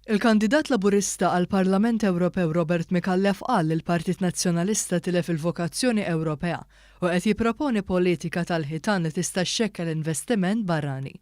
Il-kandidat Laburista għall-Parlament Ewropew Robert Micallef qal li l-Partit Nazzjonalista tilef il-vokazzjoni Ewropea u qed jipproponi politika tal-ħitan li tista' xxekkel investiment barrani.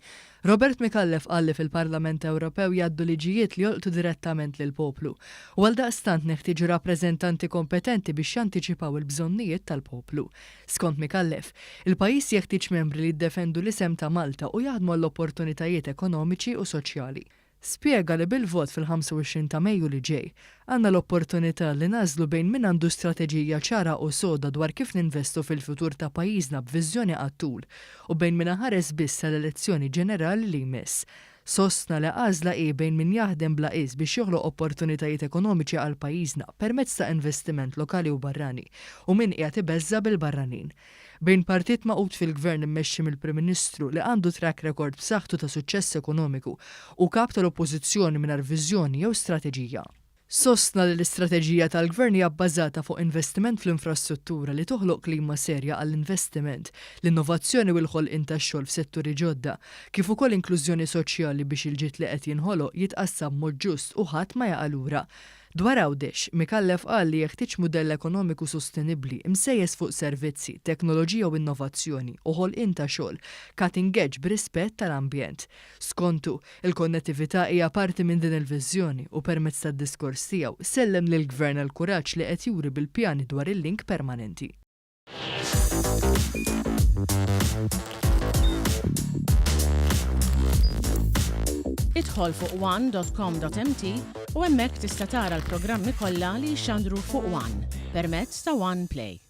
Robert Micallef qal li fil-Parlament Ewropew jgħaddu liġijiet li jolqtu direttament lill-poplu u għaldaqstant neħtieġu rappreżentanti kompetenti biex jantiċipaw il-bżonnijiet tal-poplu. Skont Micallef, il-pajjiż jeħtieġ membri li jiddefendu l-isem ta' Malta u jaħdmu għall-opportunitajiet ekonomiċi u soċjali. Spjega li bil-vot fil-25 ta' Mejju li ġej, għandna l-opportunità li nagħżlu bejn min għandu strateġija ċara u soda dwar kif ninvestu fil-futur ta' pajjiżna b'viżjoni għat-tul u bejn min iħares biss sal-elezzjoni ġenerali li jmiss. Sostna li għażla hi bejn min jaħdem bla qies biex joħloq opportunitajiet ekonomiċi għal pajjiżna permezz ta' investiment lokali u barrani u min qiegħed ibeżża' bil-barranin. Bejn partit magħqud fil-Gvern immexxi mill-Prim Ministru li għandu track record b'saħħtu ta' suċċess ekonomiku u Kap tal-Oppożizzjoni mingħajr viżjoni jew strateġija. Sostna li l-istrateġija tal-Gvern hija bbażata fuq investiment fl-infrastruttura li toħloq klima serja għall-investiment, l-innovazzjoni u l-ħolqien tax-xogħol f'setturi ġodda, kif ukoll inklużjoni soċjali biex il-ġid li qed jinħoloq jitqassam b'mod ġust u ħadd ma jaqa' lura. Dwar Għawdex, Micallef qal li jeħtieġ mudell ekonomiku sostenibbli msejjes fuq servizzi, teknoloġija u innovazzjoni u ħolqien ta' xogħol, cutting edge b'rispett tal-ambjent. Skontu, il-konnettività hija parti minn din il-viżjoni u permezz tad-diskors tiegħu sellem lill-Gvern għall-kuraġġ li qed juri bil-pjani dwar il-link permanenti. Idħol fuq one.com.mt u hemmhekk tista' tara l-programmi kollha li jixxandru fuq One permezz ta' One Play.